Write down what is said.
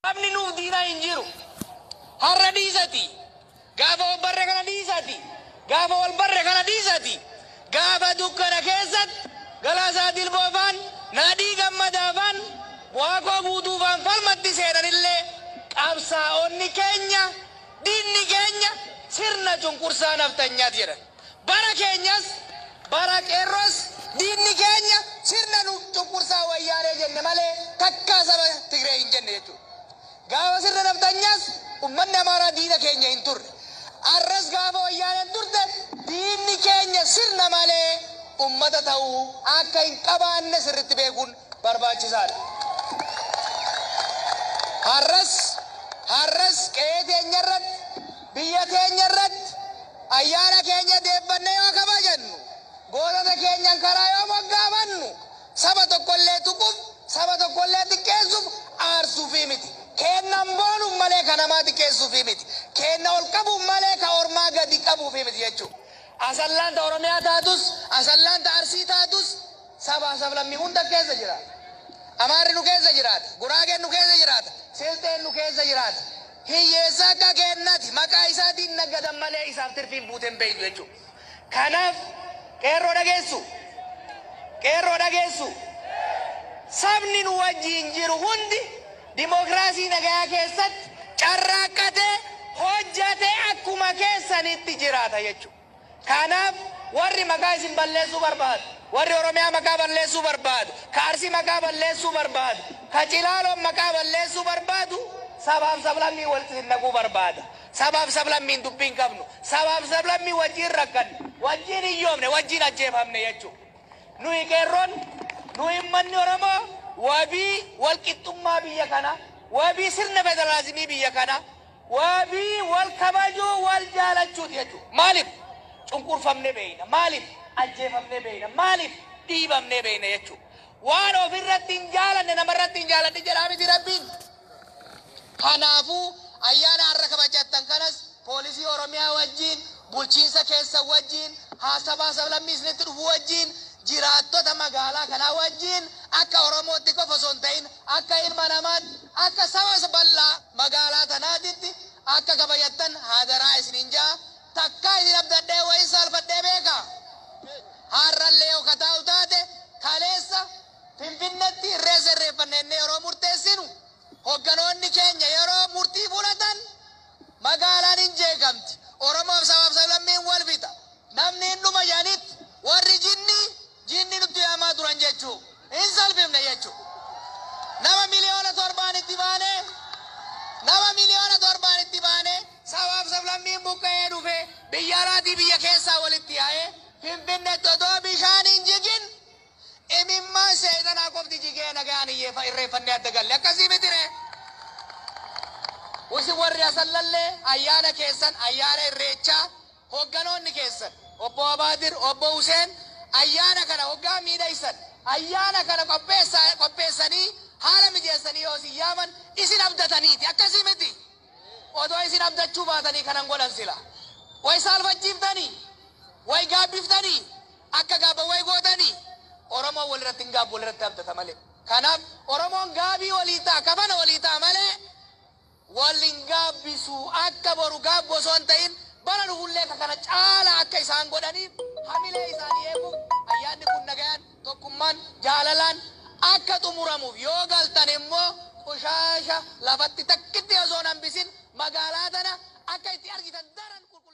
Sabni nuuf diinaa hin jiru. Har'a dhiisati. Gaafa wal barre kana dhiisati. Gaafa wal barre kana dhiisati. Gaafa dukkana keessatti Galaasaa Dilboofaan, Nadhii Gammadaafaan, Waaqoo Guutuufaan falmatti seenanillee qabsaa'onni keenya, diinni keenya sirna cunqursaa naftanyaati jedhan. Bara keenyas, bara qeerroos diinni keenya sirna nu cunqursaa Wayyaanee jenne malee takkaa saba Tigree hin jenne jechuudha. Gaafa sirna naftanyaas ummanni Amaaraa diina keenya hin turre. Arras gaafa Wayyaaneen turte diinni keenya sirna malee ummata ta'uu akka hin qabaanne sirritti beekuun barbaachisaadha. Har'as qe'ee teenya irratti, biyya teenya irratti ayyaana keenya deeffannee yoo kabajannu, gootota keenyan karaa yoo moggaafannu, saba tokkollee tuquuf, saba tokkollee xiqqeessuuf, aarsuufii miti. Kennan boonuuf malee ka namaa xiqqeessuufii miti. Kenna ol qabuuf malee ka ormaa gadi qabuufii miti jechuudha. Asallaan ta Oromiyaa taatus, asallaan ta Arsii taatus, sabaa sablammii hunda keessa jiraata. Amaarri nu keessa jiraata, Guraageen nu keessa jiraata, Silxeen nu keessa jiraata. Hiyyeessa akka kennati maqaa isaatiin naggadan malee isaaf tirfiin buuteen beeytu jechuudha. Kanaaf qeerroo dhageessu, qeerroo dhageessu, sabni nu wajjiin jiru hundi dimookiraasii nagayaa keessatti carraaqqatee hojjatee akkuma keessanitti jiraata jechuudha. Kanaaf warri maqaa isin balleessuu barbaadu, warri Oromiyaa maqaa balleessuu barbaadu, ka Arsii maqaa balleessuu barbaadu, ka Cilaaloon maqaa balleessuu barbaadu, sabaaf sablammii walitti isin naquu barbaada. Sabaaf sablammiin dubbii hin qabnu. Sabaaf sablammii wajjin rakkanne, wajjin hiyyoomne, wajjin ajjeefamne jechuudha. Nuyi qeerroon, nuyi uummanni Oromoo wabii walqixxummaa biyya kanaa, wabii sirna federaalizimii biyya kanaa, wabii wal kabajuu, wal jaalachuuti jechuudha. Maaliif? Cunqurfamnee beeyna. Maaliif? Ajjeefamnee beeyna. Maaliif? Dhiibamnee beeyna jechuudha. Waan ofirratti hin jaalanne namarratti hin jaalanne jedhaa miti Rabbiin. Kanaafuu ayyaana har'a kabajattan kanas poolisii Oromiyaa wajjin, bulchiinsa keessan wajjin, haasabaa sablammii isinitti dhufu wajjin, jiraattota magaalaa kanaa wajjin akka Oromootti qofa osoo hin ta'in akka ilma namaatti, akka saba bal'aa magaalaa tanaatitti akka kabajattan hadaraa isiniin ja'a. Takkaa isin abdadhee wayin saalfadhee beekaa? Har'allee yoo kataa'u taate kaleessa Finfinneetti irreessa irreeffanne jennee yeroo murteessinu hogganoonni keenya yeroo murtii fudhatan magaalaan hin jeeqamti. Oromoof sabaaf sablammiin wal fixa. Namni hin dhuma jedhanitti warri jinni nutti yaamaa turan jechuu hin salphifne jechuu. Nama 7 miliyoonaan itti baanee, nama 7 miliyoonaan itti baanee, sabaaf sablammiin buqqa'ee dhufe biyya alaatii biyya keessaa walitti yaa'ee Finfinneetti otoo bishaan hin jigin imimmaan seexanaa qofti jigee nagaan irreeffannee adda galle, akkasii miti ree? Isin warri Asallallee ayyaana keessan, ayyaana irreechaa, hogganoonni keessan obbo Abaadir, obbo Huseen ayyaana kana hoggaa miidhaysan, ayyaana kana qopheessanii haala mijeessanii yoo isin yaaman isin abdataniiti, akkasii miti? Otoo isin abdachuu baatanii kanan godhan sila way saalfachiiftanii, way gaabbiftanii, akka gaabba way gootanii. Oromoon walirratti hin gaabbu, walirratti abdata malee. Kanaaf Oromoon gaabii walii ta'a, kafana walii ta'a malee wal hin gaabbisu. Akka boru gaabbu osoo hin ta'in bara dhufullee ka kana caala akka isaan godhaniif hamilee isaanii eeguuf ayyaanni kun nagayaan, tokkummaan, jaalalaan akka xumuramuuf, yoo galtan immoo qushaasha lafatti takkitti osoo hin hambisin magaalaa tana akka itti argitan daran qulqullaa'u.